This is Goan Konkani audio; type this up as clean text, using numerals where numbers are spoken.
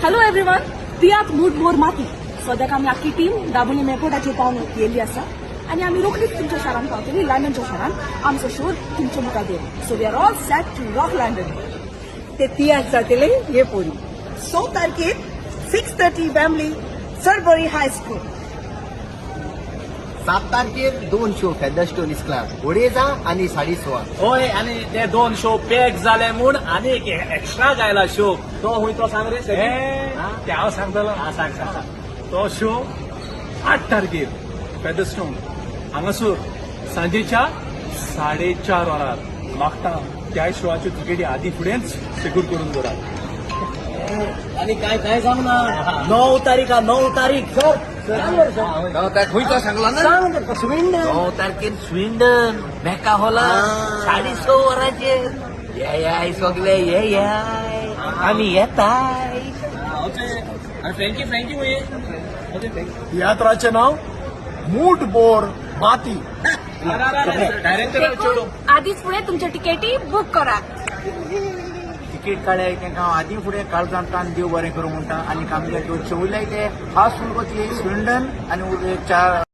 हॅलो एवरीवन, तियात्र मूड बोर माती. सद्याक आमी आख्खी टीम दाबोलीम एअरपोर्टाचेर पावन येयल्ली आसा आनी आमी रोखडीच तुमच्या शारान पावतली. लंडनच्या शारान आमचो शो तुमच्या मुखार दवरून. So we are all set to rock London. ते तियात्र जातले हे पोरी 6 तारखेर 6:30, Wembley, Sudbury High School. 7 तारखेर दोन शो फेदरस्टोन इस्क्लाब, अडेजा आनी 6:15. होय, आणि ते दोन शो पॅक झाले म्हूण आनी एक एक्स्ट्रा गायला शो. तो हुंय तो सांग रे. ते हांव सांगतलो. हा, सांग सांग सांग. तो शो 8 तारखेर फेदरस्टोन हांगासर सांजेच्या 4:30 वरार. मागता त्या शोआच्यो तिकेटी आदी फुडेंच सेक्यूर करून दवरात. आणि काय काय सांग ना, 9 तारीख हा, 9 तारीख सर. 9 तारीख खंय तो सांगलो ना? स्विंडन. 9 तारखेर स्विंडन मेका हॉला 6:30 वरांचेर. येयाय सगळे, येयाय, आमी येताय. फ्रँकी, फ्रँकी हुंय? तियात्राचें नांव मूठ बोर माती. डायरेक्टर. देखून आधीच फुडें तुमच्यो तिकेटी बूक करात. तिकीट काडल्यार तेंकां हांव आदी फुडें काळजान तान देव बरें करूं म्हणटा. आनी आमगे चेवल्याय ते खास म्हणून स्विंडन आनी उरले चार.